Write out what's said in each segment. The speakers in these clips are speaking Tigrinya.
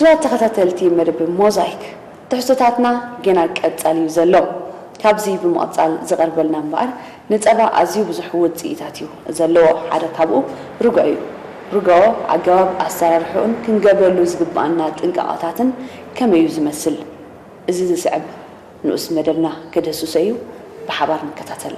ክቡራት ተኸታተልቲ መደብ ሞዛይክ፣ ትሕዝቶታትና ገና ቀጻሊ እዩ ዘሎ። ካብዚ ብምቕጻል ዝቐርበልና እምበኣር፣ ንጸባ ኣዝዩ ብዙሕ ውጽኢታት እዩ ዘለዎ። ሓደ ካብኡ ርግኦ እዩ። ርግኦ ኣገባብ ኣሰራርሕኡን ክንገብረሉ ዝግብኣና ጥንቃቐታትን ከመይ እዩ ዝመስል? እዚ ዝስዕብ ንኡስ መደብና ክድህስሶ እዩ። ብሓባር ንከታተል።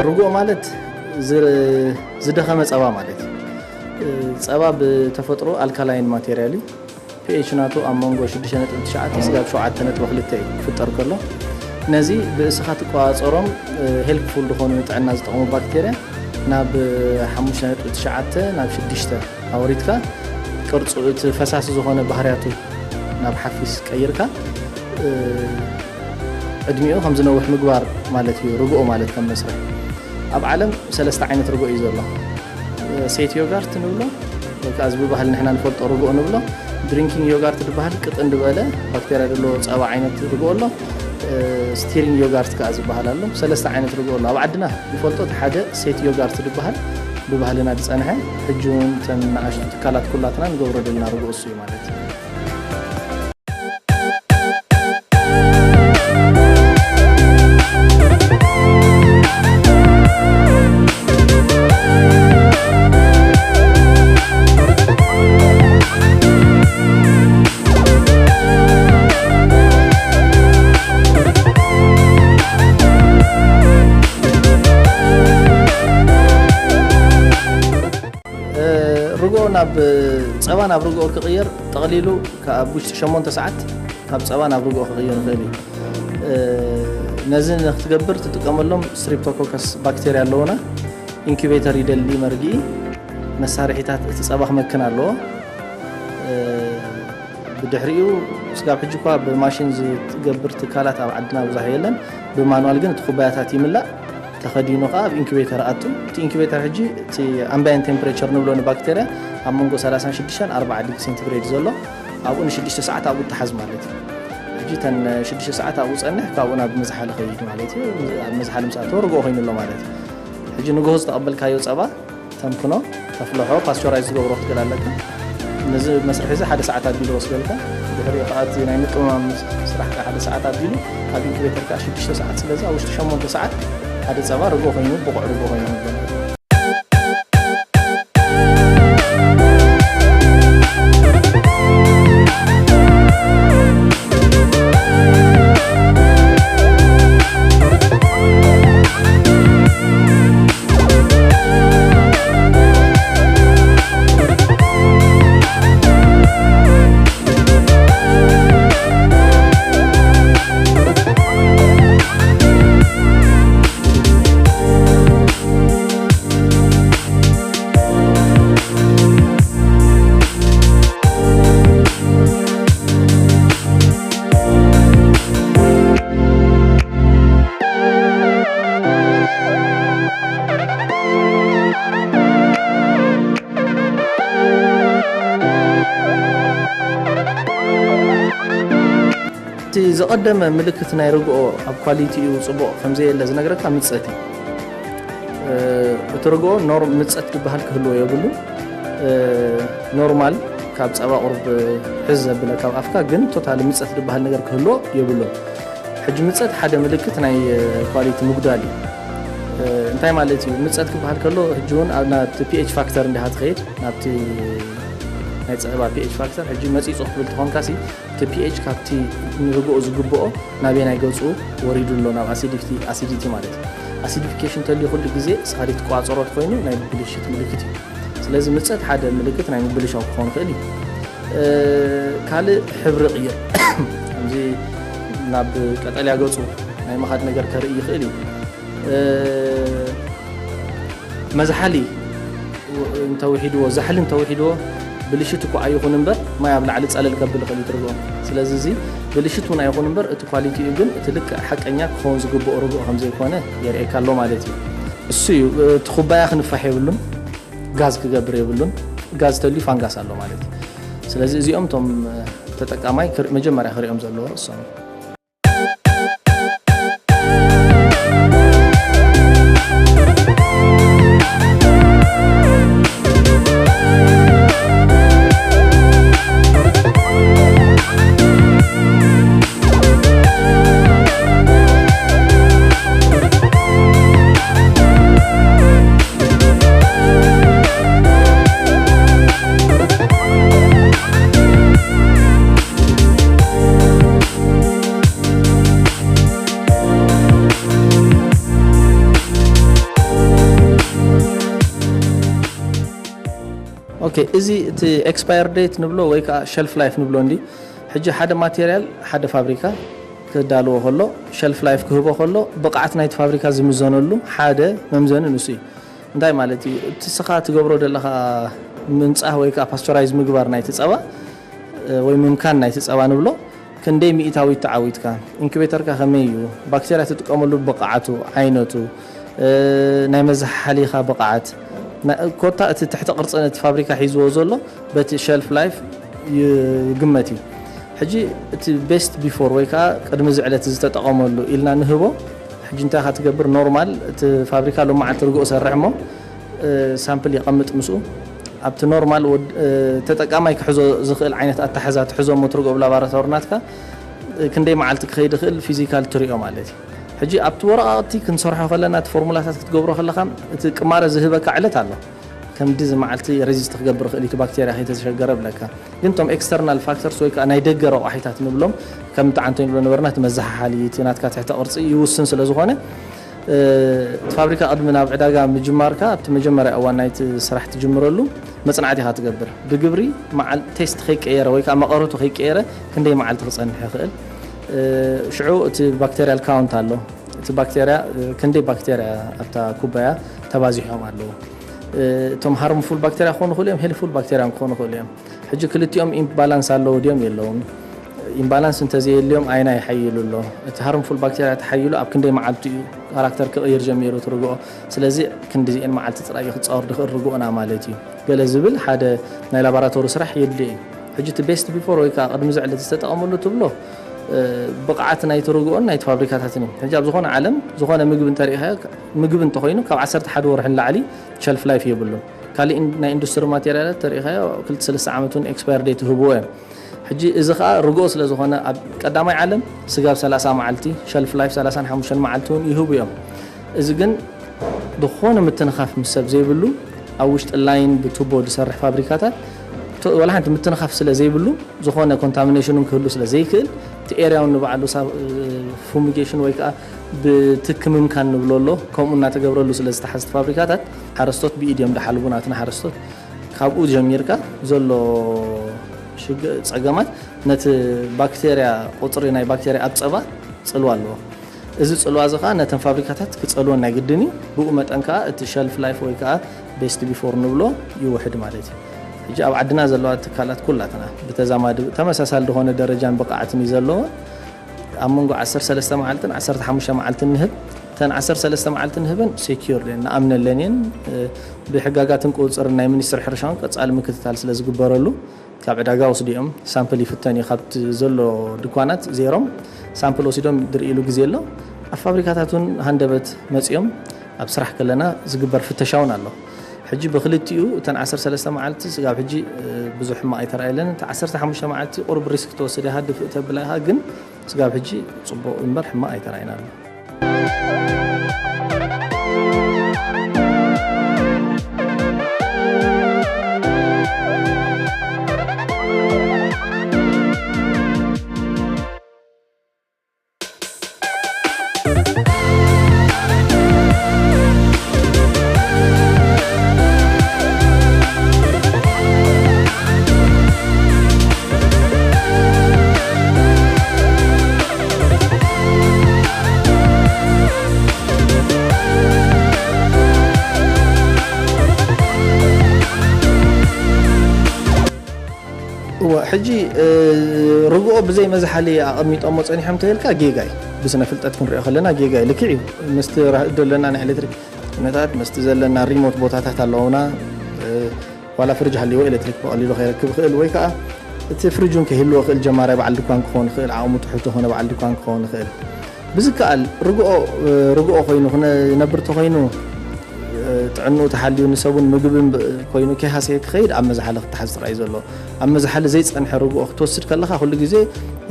ርግኦ ማለት ዝ- ዝደኸመ ጸባ ማለት እዩ። ጸባ ብተፈጥሮ ኣልካላይን ማቴሪያል እዩ። ፒኤች ናቱ ኣብ መንጎ ሽዱሽተ ነጥቢ ትሽዓተ ስጋብ ሸውዓተ ነጥቢ ክልተ እዩ ክፍጠር ከሎ፣ ነዚ ብእስኻ ትቆጻጸሮም ሄልፕፉል ዝኾኑ ንጥዕና ዝጠቕሙ ባክቴርያ ናብ ሓሙሽተ ነጥቢ ትሽዓተ ናብ ሽዱሽተ ኣውሪድካ፣ ቅርጹ እቲ ፈሳሲ ዝኾነ ባህርያቱ ናብ ሓፊስ ቀይርካ፣ ዕድሚኡ ከም ዝነውሕ ምግባር ማለት እዩ። ርግኦ ማለት ከም መስርሕ ኣብ ዓለም ሰለስተ ዓይነት ርግኦ እዩ ዘሎ። ሴት ዮጋርት ንብሎ ወይ ከዓ እዚ ብባህሊ ንሕና ንፈልጦ ርግኦ ንብሎ። ድሪንኪንግ ዮጋርት ዝበሃል ቅጥን ዝበለ ባክቴርያ ዘለዎ ጸባ ዓይነት ርግኦ ኣሎ። ስቲሪንግ ዮጋርት ከዓ ዝበሃል ኣሎ። ሰለስተ ዓይነት ርግኦ ኣሎ። ኣብ ዓድና ንፈልጦ እቲ ሓደ ሴት ዮጋርት ዝበሃል ብባህልና ዝጸንሐ፣ ሕጂ እውን እተን ንኣሽቱ ትካላት ኩላትና ንገብሮ ዘለና ርግኦ እሱ እዩ ማለት እዩ። ርግኦ ናብ ጸባ ናብ ርግኦ ክቕየር ጠቕሊሉ ካብ ውሽጢ ሸሞንተ ሰዓት ካብ ጸባ ናብ ርግኦ ክቕየር ይኽእል እዩ። ነዚ ንክትገብር ትጥቀመሎም ስትሪፕቶኮከስ ባክቴርያ ኣለውና። ኢንኩቤተር ይደሊ መርግኢ፣ መሳርሒታት እቲ ጸባ ክመክን ኣለዎ። ብድሕሪኡ ስጋብ ሕጂ እኳ ብማሽን ዝገብር ትካላት ኣብ ዓድና ብዙሕ የለን። ብማኑዋል ግን እቲ ኩባያታት ይምላእ፣ ተኸዲኑ ከኣ ኣብ ኢንኩቤተር ኣቱ። እቲ ኢንኩቤተር ሕጂ እቲ ኣምባየንት ቴምፕሬቸር ንብሎ ንባክቴርያ ኣብ መንጎ ሰላሳን ሽዱሽተን ኣርባዓ ዲግሪ ሴንቲግሬድ ዘሎ ኣብኡ ንሽዱሽተ ሰዓት ኣብኡ ተሓዝ ማለት እዩ። ሕጂ እተን ሽዱሽተ ሰዓት ኣብኡ ጸንሕ፣ ካብኡ ናብ መዝሓሊ ኸይድ ማለት እዩ። ኣብ መዝሓሊ ምስ ኣተወ ርግኦ ኮይኑ ኣሎ ማለት እዩ። ሕጂ ንግሆ ዝተቐበልካዮ ጸባ ተምክኖ፣ ተፍልሖ፣ ፓስቸራይዝ ዝገብሮ ክትገል ኣለካ። ነዚ መስርሕ እዚ ሓደ ሰዓት ኣቢሉ ወስደልካ። ድሕሪኡ ከዓ እቲ ናይ ምቅማም ስራሕ ከዓ ሓደ ሰዓት ኣቢሉ ኣብ ኢንኩቤተር ከዓ ሽዱሽተ ሰዓት። ስለዚ ኣብ ውሽጢ ሸሞንተ ሰዓት ሓደ ጸባ ርግኦ ኮይኑ፣ ብቑዕ ርግኦ ኮይኑ ንብሎ። እቲ ዝቐደመ ምልክት ናይ ርግኦ ኣብ ኳሊቲኡ ጽቡቕ ከም ዘየለ ዝነግረካ ምጸት እዩ። እቲ ርግኦ ኖር-፣ ምጸት ዝበሃል ክህልዎ የብሉን። ኖርማል ካብ ጸባ ቁሩብ ሕዝ ዘብለካ ኣብ ኣፍካ፣ ግን ቶታሊ ምጸት ዝበሃል ነገር ክህልዎ የብሉን። ሕጂ ምጸት ሓደ ምልክት ናይ ኳሊቲ ምጉዳል እዩ። እንታይ ማለት እዩ? ምጸት ክበሃል ከሎ፣ ሕጂ እውን ኣብ ናብቲ ፒኤች ፋክተር እንዲኻ ትኸይድ፣ ናብቲ ናይ ጸባ ፒኤች ፋክተር። ሕጂ መጺጹ ክትብል ተኾንካሲ፣ እቲ ፒኤች ካብቲ ንርግኦ ዝግብኦ ናበየናይ ገጹ ወሪዱ ኣሎ፣ ናብ ኣሲዲቲ፣ ኣሲዲቲ ማለት እዩ። ኣሲዲፊኬሽን ተልዩ ኩሉ ግዜ ስኻ ዘይትቆጻጸሮ ተኾይኑ ናይ ብልሽት ምልክት እዩ። ስለዚ ምጸት ሓደ ምልክት ናይ ምብልሻው ክኸውን ይኽእል እዩ። ካልእ ሕብሪ ይቕይር። ከምዚ ናብ ቀጠልያ ገጹ ናይ ምኻድ ነገር ከርኢ ይኽእል እዩ። መዝሓሊ እንተውሒድዎ፣ ዛሕሊ እንተውሒድዎ፣ ብልሽት እኮ ኣይኹን እምበር፣ ማይ ኣብ ላዕሊ ጸለል ከብል ይኽእል እዩ ትርግኦ። ስለዚ እዚ ብልሽት እውን ኣይኹን እምበር፣ እቲ ኳሊቲኡ ግን እቲ ልክዕ ሓቀኛ ክኸውን ዝግብኦ ርግኦ ከም ዘይኮነ የርእየካ ኣሎ ማለት እዩ። እሱ እዩ፣ እቲ ኩባያ ክንፋሕ የብሉን፣ ጋዝ ክገብር የብሉን። ጋዝ ተልዩ ፋንጋስ ኣሎ ማለት እዩ። ስለዚ እዚኦም እቶም ተጠቃማይ ክር-፣ መጀመርያ ክርእዮም ዘለዎ እሶም። ኦኬ፣ እዚ እቲ ኤክስፓየር ዴት ንብሎ ወይ ከዓ ሸልፍ ላይፍ ንብሎ እንዲ። ሕጂ ሓደ ማቴሪያል፣ ሓደ ፋብሪካ ክዳልዎ ከሎ፣ ሸልፍ ላይፍ ክህቦ ከሎ፣ ብቕዓት ናይቲ ፋብሪካ ዝምዘነሉ ሓደ መምዘኒ ንሱ እዩ። እንታይ ማለት እዩ? እቲ ስኻ ትገብሮ ዘለኻ ምንጻህ ወይ ከዓ ፓስቸራይዝ ምግባር ናይቲ ጸባ፣ እ፣ ወይ ምምካን ናይቲ ጸባ ንብሎ፣ ክንደይ ሚእታዊት ተዓዊትካ፣ ኢንኩቤተርካ ከመይ እዩ፣ ባክቴርያ ትጥቀመሉ ብቕዓቱ፣ ዓይነቱ፣ እ፣ ናይ መዝሓሊኻ ብቕዓት፣ ና-፣ ኮታ እቲ ትሕቲ ቅርጺ ነቲ ፋብሪካ ሒዝዎ ዘሎ በቲ ሸልፍ ላይፍ ይግመት እዩ። ሕጂ እቲ ቤስት ቢፎር ወይ ከዓ ቅድሚ እዚ ዕለት ዝተጠቐመሉ ኢልና ንህቦ። ሕጂ እንታይ ኢኻ ትገብር? ኖርማል እቲ ፋብሪካ ሎማዓንቲ ርግኦ ሰርሕ እሞ፣ እ፣ ሳምፕል የቐምጥ ምስኡ። ኣብቲ ኖርማል ወድ-፣ እ፣ ተጠቃማይ ክሕዞ ዝኽእል ዓይነት ኣታሕዛ ትሕዞ እሞ ትርግኦ ብላባራቶሪ ናትካ፣ እ፣ ክንደይ መዓልቲ ክኸይድ ይኽእል ፊዚካል ትሪኦ ማለት እዩ። ሕጂ ኣብቲ ወረቓቕቲ ክንሰርሖ ከለና እቲ ፎርሙላታት ክትገብሮ ከለኻ እቲ ቅማረ ዝህበካ ዕለት ኣሎ። ከምዲ እዚ መዓልቲ ሬዚስት ክገብር ይኽእል እዩ እቲ ባክቴርያ ከይተሸገረ ብለካ። ግን እቶም ኤክስተርናል ፋክተርስ ወይ ከዓ ናይ ደገ ረቋሒታት ንብሎም ከም ትዓንቶ ንብሎ ነበርና፣ እቲ መዘሓሓሊ እቲ ናትካ ትሕተ ቅርጺ ይውስን ስለ ዝኾነ፣ እ፣ እቲ ፋብሪካ ቅድሚ ናብ ዕዳጋ ምጅማርካ ኣብቲ መጀመርያ እዋን ናይቲ ስራሕ ትጅምረሉ መጽናዕቲ ኢኻ ትገብር። ብግብሪ መዓል-፣ ቴስት ከይቀየረ ወይ ከዓ መቐረቱ ከይቀየረ ክንደይ መዓልቲ ክጸንሕ ይኽእል? እ፣ ሽዑ እቲ ባክቴርያል ካውንት ኣሎ። እቲ ባክቴርያ፣ እ፣ ክንደይ ባክቴርያ ኣብታ ኩባያ ተባዚሖም ኣለዉ? እ፣ እቶም ሃርምፉል ባክቴርያ ክኾኑ ይኽእሉ እዮም፣ ሄልፉል ባክቴርያ ክኾኑ ይኽእሉ እዮም። ሕጂ ክልቲኦም ኢምባላንስ ኣለዉ ድዮም የለውን? ኢምባላንስ እንተዘየልዮም ኣይና ይሓይሉ ኣሎ? እቲ ሃርምፉል ባክቴርያ ተሓይሉ ኣብ ክንደይ መዓልቲ እዩ ካራክተር ክቕይር ጀሚሩ ትርግኦ? ስለዚ ክንዲዚኤን መዓልቲ ጥራይ እዩ ክጻወር ድኽእል ርግኦና ማለት እዩ። ገለ ዝብል ሓደ ናይ ላቦራቶሪ ስራሕ የድልዮ እዩ። ሕጂ እቲ ቤስት ቢፎር ወይ ከዓ ቅድሚ ዝዕለት ዝተጠቐመሉ ትብሎ፣ እ፣ ብቕዓት ናይቲ ርግኦን ናይቲ ፋብሪካታትን እዩ። ሕጂ ኣብ ዝኾነ ዓለም ዝኾነ ምግቢ እንተሪኢኻዮ፣ ምግቢ እንተኾይኑ ካብ ዓሰርተ ሓደ ወርሒ ንላዕሊ ሸልፍ ላይፍ የብሉን። ካሊእ ኢን-፣ ናይ ኢንዱስትሪ ማቴሪያላት ተሪኢኻዮ ክልተ ሰለስተ ዓመት እውን ኤክስፓየር ዴት ይህብዎ እዮም። ሕጂ እዚ ኸኣ ርግኦ ስለ ዝኾነ ኣብ ቀዳማይ ዓለም ስጋብ ሰላሳ መዓልቲ፣ ሸልፍ ላይፍ ሰላሳን ሓሙሽተን መዓልቲ እውን ይህቡ እዮም። እዚ ግን ዝኾነ ምትንኻፍ ምስ ሰብ ዘይብሉ ኣብ ውሽጢ ላይን ብቱቦ ዝሰርሕ ፋብሪካታት ቶ-፣ ዋላ ሓንቲ ምትንኻፍ ስለ ዘይብሉ ዝኾነ ኮንታሚኔሽን እውን ክህሉ ስለ ዘይክእል እቲ ኤርያ እውን ንባዕሉ ሳ-፣ ፉሚጌሽን ወይ ከዓ ብትኪ ምምካን ንብሎ ኣሎ። ከምኡ እናተገብረሉ ስለ ዝተሓዝቲ ፋብሪካታት ሓረስቶት ብኢድ እዮም ድሓልቡ ናትና ሓረስቶት። ካብኡ ጀሚርካ ዘሎ ሽግ-፣ ጸገማት ነቲ ባክቴርያ፣ ቁጽሪ ናይ ባክቴርያ ኣብ ጸባ ጽልዋ ኣለዎ። እዚ ጽልዋ እዚ ከኣ ነተን ፋብሪካታት ክጸልወን ናይ ግድን እዩ። ብኡ መጠን ከኣ እቲ ሸልፍ ላይፍ ወይ ከኣ ቤስት ቢፎር ንብሎ ይውሕድ ማለት እዩ። ሕጂ ኣብ ዓድና ዘለዋ ትካላት ኩላትና ብተዛማዲ ተመሳሳሊ ዝኾነ ደረጃን ብቕዓትን እዩ ዘለወን። ኣብ መንጎ ዓሰርተ ሰለስተ መዓልትን ዓሰርተ ሓሙሽተ መዓልትን ንህብ። እተን ዓሰርተ ሰለስተ መዓልቲ ንህበን ሴኪር እየን፣ ንኣምነለን እየን። እ፣ ብሕጋጋትን ቁጽጽርን ናይ ሚኒስትሪ ሕርሻ እውን ቀጻሊ ምክትታል ስለ ዝግበረሉ፣ ካብ ዕዳጋ ወስዲኦም ሳምፕል ይፍተን እዩ፣ ካብቲ ዘሎ ድኳናት ዜሮም ሳምፕል ወሲዶም ዝርእይሉ ግዜ ኣሎ። ኣብ ፋብሪካታት እውን ሃንደበት መጺኦም ኣብ ስራሕ ከለና ዝግበር ፍተሻ እውን ኣሎ። ሕጂ ብክልቲኡ እተን ዓሰርተ ሰለስተ መዓልቲ ስጋብ ሕጂ፣ እ፣ ብዙሕ ሕማቕ ኣይተራእየለን። እቲ ዓሰርተ ሓሙሽተ መዓልቲ ቁሩብ ሪስክ ትወስድ ኢኻ፣ ድፍእ ተብላ ኢኻ፣ ግን ስጋብ ሕጂ ጽቡቕ እምበር ሕማቕ ኣይተራእየናሉ። ሕጂ ርግኦ ብዘይ መዝሓሊ ኣቐሚጦሞ ጸኒሖም ተልካ ጌጋ እዩ። ብስነ ፍልጠት ክንሪኦ ከለና ጌጋ እዩ። ልክዕ እዩ። ምስቲ ራህእ ዘለና ናይ ኤሌክትሪክ ኩነታት፣ ምስቲ ዘለና ሪሞት ቦታታት ኣለውና። ዋላ ፍርጅ ሃልዎ ኤሌክትሪክ ብቐሊሉ ከይረክብ ይኽእል፣ ወይ ከዓ እቲ ፍርጅ እውን ከይህልዎ ይኽእል። ጀማራይ በዓል ድኳን ክኸውን ይኽእል፣ ዓቕሙ ትሑት ዝኾነ በዓል ድኳን ክኸውን ይኽእል። ብዝከኣል ርግኦ ርግኦ ኮይኑ ክነብር ተኾይኑ፣ ጥዕንኡ ተሓልዩ ንሰቡን ምግብን ኮይኑ ከይሃሰየ ክኸይድ ኣብ መዝሓሊ ክተሓዝ ጥራይ ዘሎ። ኣብ መዝሓሊ ዘይጸንሐ ርግኦ ክትወስድ ከለኻ ኩሉ ግዜ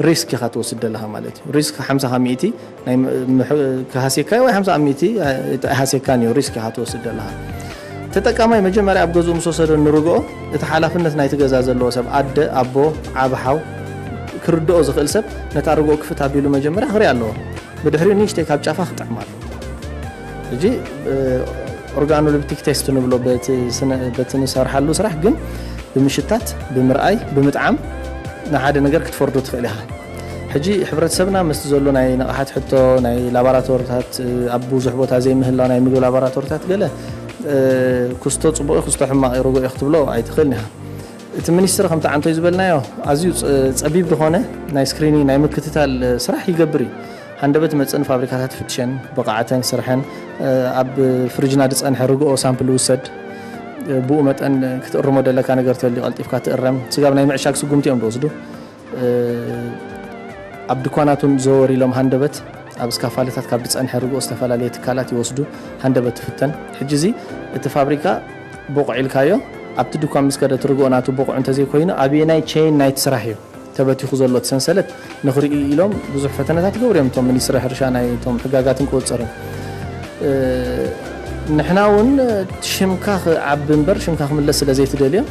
ሪስክ ኢኻ ትወስድ ዘለኻ ማለት እዩ። ሪስክ ሓምሳ ካብ ሚእቲ ናይ ም- ምሕ- ክሃስየካ ወይ ሓምሳ ሚእቲ ኣይሃስየካን እዩ። ሪስክ ኢኻ ትወስድ ዘለኻ። ተጠቃማይ መጀመርያ ኣብ ገዝኡ ምስ ወሰዶ ንርግኦ እቲ ሓላፍነት ናይቲ ገዛ ዘለዎ ሰብ፣ ኣደ፣ ኣቦ፣ ዓቢ ሓው፣ ክርድኦ ዝኽእል ሰብ ነታ ርግኦ ክፍት ኣቢሉ መጀመርያ ክርኢ ኣለዎ። ብድሕሪኡ ንእሽተይ ካብ ጫፋ ክጥዕም ኣለዎ። ሕጂ ኦርጋኖሌፕቲክ ቴስት ንብሎ በቲ ንሰርሓሉ ስራሕ ግን ብምሽታት፣ ብምርኣይ፣ ብምጥዓም ንሓደ ነገር ክትፈርዶ ትኽእል ኢኻ። ሕጂ ሕብረተሰብና ምስቲ ዘሎ ናይ ንቕሓት ሕቶ፣ ናይ ላቦራቶሪታት ኣብ ብዙሕ ቦታ ዘይምህላው ናይ ምግቢ ላቦራቶሪታት ገለ ክስቶ ጽቡቕ እዩ ክስቶ ሕማቕ እዩ ርጉእ እዩ ክትብሎ ኣይትኽእልን ኢኻ። እቲ ሚኒስትሪ ከምቲ ዓንቶይ ዝበልናዮ ኣዝዩ ጸቢብ ዝኾነ ናይ ስክሪኒንግ ናይ ምክትታል ስራሕ ይገብር እዩ። ሃንደበት መጽእን ፋብሪካታት ፍትሸን ብቕዓተን ስርሐን ኣብ ፍርጅና ዝጸንሐ ርግኦ ሳምፕል ይውሰድ። ብኡ መጠን ክትእርሞ ደለካ ነገር ተልዩ ቀልጢፍካ ትእረም። ስጋብ ናይ ምዕሻግ ስጉምቲ እዮም ዝወስዱ። ኣብ ድኳናት እውን ዘወር ኢሎም ሃንደበት ኣብ ስካፋልታት ካብ ዝጸንሐ ርግኦ ዝተፈላለየ ትካላት ይወስዱ። ሃንደበት ትፍተን። ሕጂ እዚ እቲ ፋብሪካ ብቑዕ ኢልካዮ ኣብቲ ድኳን ምስ ከደት ርግኦ ናቱ ብቑዕ እንተዘይኮይኑ ኣበየናይ ቸይን ናይቲ ስራሕ እዩ ተበቲኹ ዘሎ እቲ ሰንሰለት ንኽርእዩ ኢሎም ብዙሕ ፈተነታት ይገብሩ እዮም እቶም ሚኒስትሪ ሕርሻ ናይቶም ሕጋጋትን ቁፅፅርን። ንሕና እውን ሽምካ ክዓቢ እምበር ሽምካ ክምለስ ስለ ዘይትደልዮ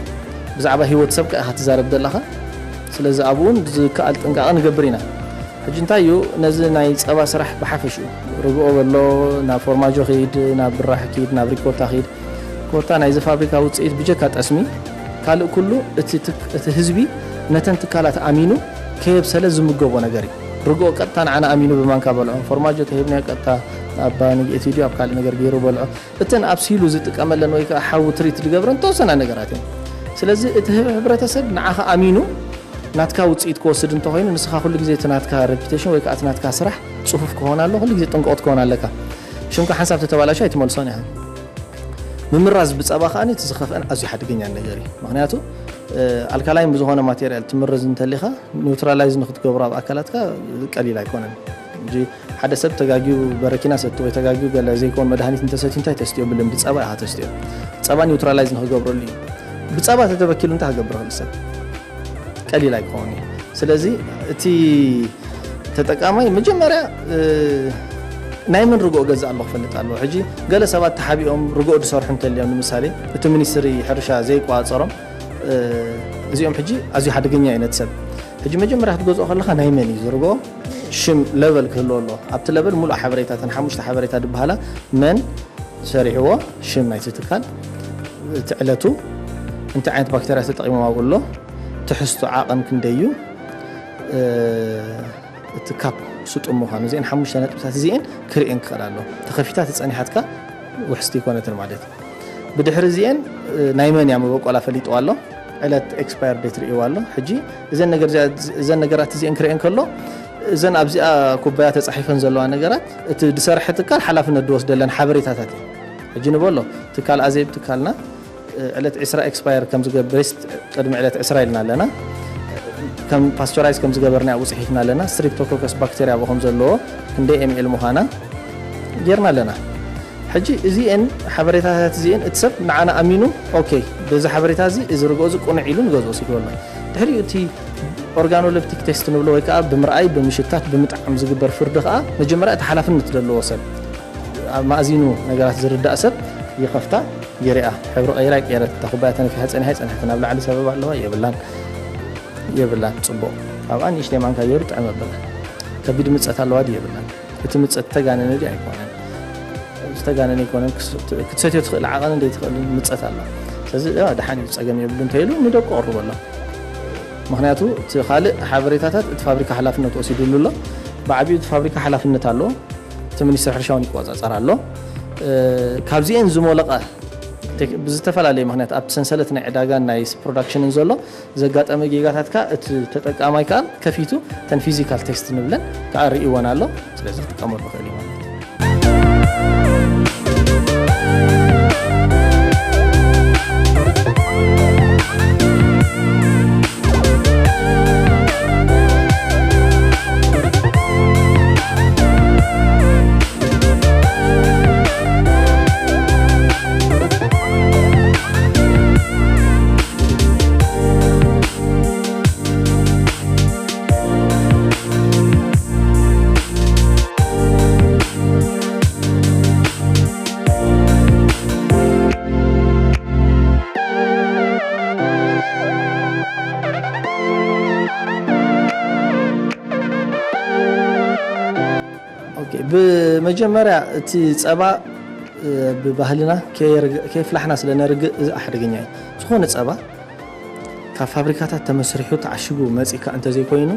ብዛዕባ ህይወት ሰብ ከኣ ትዛረብ ዘለኻ። ስለዚ ኣብኡ እውን ዝከኣል ጥንቃቐ ንገብር ኢና። ሕጂ እንታይ እዩ ነዚ ናይ ፀባ ስራሕ ብሓፈሽኡ ርግኦ በሎ ናብ ፎርማጆ ኪድ ናብ ብራሕ ኪድ ናብ ሪኮታ ኪድ ኮታ ናይዚ ፋብሪካ ውፅኢት ብጀካ ጠስሚ ካልእ ኩሉ እቲ ህዝቢ ነተን ትካላት ኣሚኑ ከየብሰለ ዝምገቦ ነገር እዩ። ርግኦ ቀጥታ ንዓና ኣሚኑ ብማንካ በልዖ። ፎርማጆ ተሂብናዮ ቀጥታ ኣብ ባኒ ኤቲዲ ኣብ ካልእ ነገር ገይሩ በልዖ። እተን ኣብሲሉ ዝጥቀመለን ወይ ከዓ ሓዊ ትሪት ዝገብረን ተወሰና ነገራት እየን። ስለዚ እቲ ህብረተሰብ ንዓኻ ኣሚኑ ናትካ ውፅኢት ክወስድ እንተኮይኑ ንስኻ ኩሉ ግዜ እቲ ናትካ ሬፒቴሽን ወይ ከዓ እቲ ናትካ ስራሕ ፅፉፍ ክኾን ኣሎ። ኩሉ ግዜ ጥንቀቑ ትከውን ኣለካ። ሽምካ ሓንሳብ ተተባላሹ ኣይትመልሶን ኢኻ። ምምራዝ ብፀባ ከዓ እቲ ዝኸፍአን ኣዝዩ ሓደገኛን ነገር እዩ። ምክንያቱ ኣልካላይን ብዝኾነ ማቴሪያል ትምርዝ እንተሊኻ ኒውትራላይዝ ንክትገብሮ ኣብ ኣካላትካ ቀሊል ኣይኮነን። እንጂ ሓደ ሰብ ተጋጊዩ በረኪና ሰቲ ወይ ተጋጊዩ ገለ ዘይኮን መድሃኒት እንተሰትዩ እንታይ ተስትዮ ብልምዲ ፀባ ኢኻ ተስትዮ። ፀባ ኒውትራላይዝ ንክገብረሉ እዩ። ብፀባ ተተበኪሉ እንታይ ክገብር ክእል ሰብ ቀሊል ኣይክኸውን እዩ። ስለዚ እቲ ተጠቃማይ መጀመርያ ናይ መን ርግኦ ገዛእ ኣሎ ክፈልጥ ኣለዎ። ሕጂ ገለ ሰባት ተሓቢኦም ርግኦ ዝሰርሑ እንተልዮም ንምሳሌ እቲ ሚኒስትሪ ሕርሻ ዘይቋፀሮም እዚኦም ሕጂ ኣዝዩ ሓደገኛ እዩ ነቲ ሰብ። ሕጂ መጀመርያ ክትገዝኦ ከለካ ናይ መን እዩ ዝርግኦ ሽም ለቨል ክህልዎ ኣሎ። ኣብቲ ለቨል ሙሉእ ሓበሬታ እተን ሓሙሽተ ሓበሬታ ዝበሃላ መን ሰሪሕዎ፣ ሽም ናይቲ ትካል፣ እቲ ዕለቱ፣ እንታይ ዓይነት ባክተርያ ተጠቂሞም ኣብኡ ኣሎ፣ ትሕዝቶ ዓቐን ክንደይ እዩ፣ እቲ ካፕ ስጡም ምዃኑ እዚአን ሓሙሽተ ነጥብታት እዚአን ክርእየን ክኽእል ኣሎ። ተኸፊታ ተጸኒሓትካ ውሕስቲ ይኮነትን ማለት እዩ። ብድሕሪ እዚአን ናይ መን እያ መበቆላ ፈሊጥዋ ኣሎ። ዕለት ኤክስፓየር ዴት ርእይዋ ኣሎ። ሕጂ እዘን ነገር እዚኣ- እዘን ነገራት እዚአን ክርእየን ከሎ እዘን ኣብዚኣ ኩባያ ተጻሒፈን ዘለዋ ነገራት እቲ ዝሰርሐ ትካል ሓላፍነት ዝወስደለን ሓበሬታታት እዩ። ሕጂ ንበሎ ትካል ኣዜብ ትካልና ዕለት ዕስራ ኤክስፓየር ከም ዝገብር ቅድሚ ዕለት ዕስራ ኢልና ኣለና። ከም ፓስቸራይዝ ከም ዝገበርና ኣብኡ ጽሒፍና ኣለና። ስትሪፕቶኮከስ ባክቴርያ ኣብኡ ከም ዘለዎ ክንደይ ኤምኤል ምዃና ጌርና ኣለና። ሕጂ እዚኤን ሓበሬታታት እዚኤን እቲ ሰብ ንዓና ኣሚኑ ኦኬ በዚ ሓበሬታ እዚ እዚ ርግኦ እዚ ቅኑዕ ኢሉ ንገዝኦ ሲድወሎ ድሕሪኡ እቲ ኦርጋኖሌፕቲክ ቴስት ንብሎ ወይ ከዓ ብምርኣይ ብምሽታት ብምጥዓም ዝግበር ፍርዲ ከዓ መጀመርያ እቲ ሓላፍነት ዘለዎ ሰብ ኣብ ማእዚኑ ነገራት ዝርዳእ ሰብ ይኸፍታ ይሪኣ ሕብሪ ቀይራ ይቀየረት እታ ኩባያ ተነፊሓ ፀኒሓ ይፀንሐት ናብ ላዕሊ ሰበብ ኣለዋ የብላን የብላን ፅቡቕ ኣብኣ ንእሽተይ ማንካ ገይሩ ጥዕም ኣብላ ከቢድ ምፀት ኣለዋ ድዩ የብላን እቲ ምፀት ተጋነነ ድዩ ኣይኮነን ዝተጋነነ ኣይኮነን ክትሰትዮ ትኽእል ዓቐን ዘይትኽእል ምፀት ኣላ ስለዚ ደሓን እዩ ፀገም የብሉ እንተይሉ ንደቁ ቀርበሎም ምክንያቱ እቲ ካልእ ሓበሬታታት እቲ ፋብሪካ ሓላፍነት ወሲድሉ ኣሎ ብዓብዩ እቲ ፋብሪካ ሓላፍነት ኣለዎ እቲ ሚኒስትር ሕርሻ እውን ይቆፃፀር ኣሎ ካብዚኤን ዝሞለቐ ብዝተፈላለየ ምክንያት ኣብቲ ሰንሰለት ናይ ዕዳጋን ናይ ፕሮዳክሽንን ዘሎ ዘጋጠመ ጌጋታትካ እቲ ተጠቃማይ ከዓ ከፊቱ ተን ፊዚካል ቴስት ንብለን ከዓ ርእይወን ኣሎ። ስለዚ ክጥቀመሉ ክእል እዩ ማለት እዩ። ብመጀመርያ እቲ ፀባ ብባህልና ከየፍላሕና ስለ ነርግእ፣ እዚ ሓደገኛ እዩ። ዝኾነ ፀባ ካብ ፋብሪካታት ተመስሪሑ ተዓሽጉ መፂካ እንተዘይኮይኑ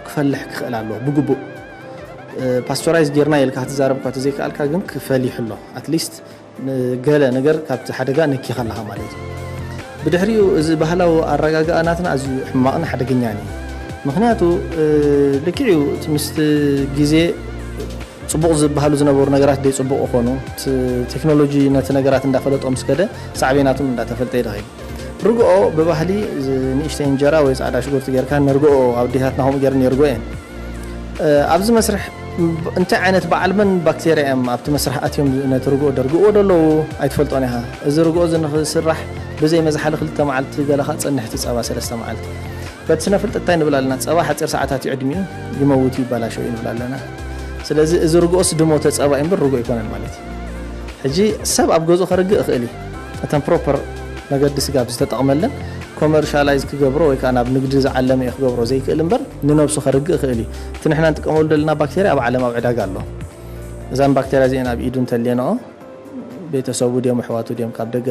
ክፈልሕ ክኽእል ኣለዎ ብግቡእ። ፓስቸራይዝ ጌርና የልካ ክትዛረብ እኳ ተዘይከኣልካ ግን ክፈሊሑ ኣሎ። ኣትሊስት ገለ ነገር ካብቲ ሓደጋ ነኪኻ ኣለኻ ማለት እዩ። ብድሕሪኡ እዚ ባህላዊ ኣረጋግኣ ናትና ኣዝዩ ሕማቕን ሓደገኛን እዩ። ምክንያቱ ልክዕ እዩ፣ እቲ ምስቲ ግዜ ፅቡቕ ዝበሃሉ ዝነበሩ ነገራት ደይ ፅቡቕ ይኾኑ። ቴክኖሎጂ ነቲ ነገራት እንዳፈለጦ ምስ ከደ ሳዕቤናቱን እንዳተፈልጠ ይደኸይ። ርግኦ ብባህሊ ንእሽተይ እንጀራ ወይ ፃዕዳ ሽጉርቲ ጌርካ ንርግኦ ኣዴታትና ከምኡ ጌር ነርጎ እየን። ኣብዚ መስርሕ እንታይ ዓይነት በዓል መን ባክቴርያ እዮም ኣብቲ መስርሕ ኣትዮም ነቲ ርግኦ ደርግእዎ ደለዉ ኣይትፈልጦን ኢኻ። እዚ ርግኦ እዚ ንክስራሕ ብዘይ መዝሓሊ ክልተ መዓልቲ ገለኻ ፀንሕቲ ፀባ ሰለስተ መዓልቲ። በቲ ስነ ፍልጠት እንታይ ንብል ኣለና? ፀባ ሓፂር ሰዓታት እዩ ዕድሚኡ፣ ይመውት እዩ፣ ይበላሾ እዩ ንብል ኣለና። ስለዚ እዚ ርግኦስ ድሞተ ፀባ እዩ እምበር ርግኦ ኣይኮነን ማለት እዩ። ሕጂ ሰብ ኣብ ገዝኡ ከርግእ ይኽእል እዩ። እተን ፕሮፐር መገዲ ስጋብ ዝተጠቕመለን ኮመርሻላይዝ ክገብሮ ወይ ከዓ ናብ ንግዲ ዝዓለመ እዩ ክገብሮ ዘይክእል እምበር ንነብሱ ከርግእ ይኽእል እዩ። እቲ ንሕና ንጥቀመሉ ዘለና ባክቴርያ ኣብ ዓለም ኣብ ዕዳጋ ኣሎ። እዛን ባክቴርያ እዚአን ኣብ ኢዱ እንተልየንኦ ቤተሰቡ ድዮም ኣሕዋቱ ድዮም ካብ ደገ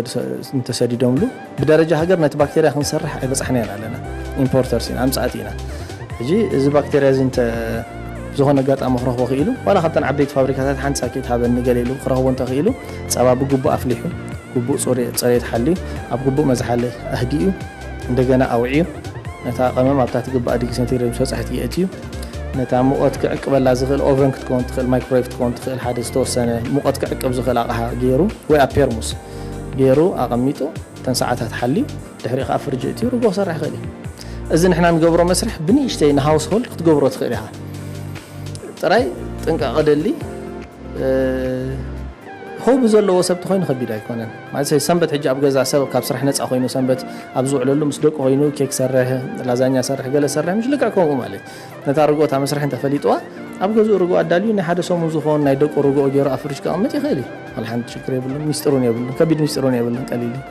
እንተሰዲዶምሉ ብደረጃ ሃገር ነቲ ባክቴርያ ክንሰርሕ ኣይበፃሕናዮን ኣለና። ኢምፖርተርስ ኢና፣ ኣምፃእቲ ኢና። ሕጂ እዚ ባክቴርያ እዚ እንተ ዝኾነ ኣጋጣሚ ክረኽቦ ክኢሉ ዋላ ካብተን ዓበይቲ ፋብሪካታት ሓንቲ ሳኪት ሃበኒ ገለ ኢሉ ክረኽቦ እንተኽኢሉ ፀባ ብግቡእ ኣፍሊሑ ግቡእ ፅሬት ሓልዩ ኣብ ግቡእ መዝሓሊ ኣህዲኡ እንደገና ኣውዕዩ ነታ ቀመም ኣብታ ትግባእ ዲግሪ ሴንቲግሬድ ምስ በፃሕቲ የእትዩ ነታ ሙቐት ክዕቅበላ ዝኽእል ኦቨን ክትከውን ትኽእል ማይክሮዌቭ ክትከውን ትኽእል ሓደ ዝተወሰነ ሙቐት ክዕቅብ ዝኽእል ኣቕሓ ገይሩ ወይ ኣብ ፔርሙስ ገይሩ ኣቐሚጡ እተን ሰዓታት ሓልዩ ድሕሪ ከዓ ፍርጂ እትዩ ርጎ ክሰርሕ ይኽእል እዩ። እዚ ንሕና ንገብሮ መስርሕ ብንእሽተይ ንሃውስሆልድ ክትገብሮ ትኽእል ኢኻ። ጥራይ ጥንቃቐ ደሊ። ሆቢ ዘለዎ ሰብ ተኮይኑ ከቢድ ኣይኮነን ማለት ሰንበት ሕጂ ኣብ ገዛ ሰብ ካብ ስራሕ ነፃ ኮይኑ ሰንበት ኣብ ዝውዕለሉ ምስ ደቁ ኮይኑ ኬክ ሰርሕ ላዛኛ ሰርሕ ገለ ሰርሕ ምሽ ልክዕ ከምኡ ማለት ነታ ርግኦታ መስርሕ እንተፈሊጥዋ ኣብ ገዝኡ ርግኦ ኣዳልዩ ናይ ሓደ ሰሙን ዝኸውን ናይ ደቁ ርግኦ ገይሩ ኣብ ፍርጅ ከቐምጥ ይኽእል እዩ። ዋላ ሓንቲ ሽግር የብሉን። ሚስጥሩን የብሉን። ከቢድ ሚስጥሩን የብሉን። ቀሊል እዩ።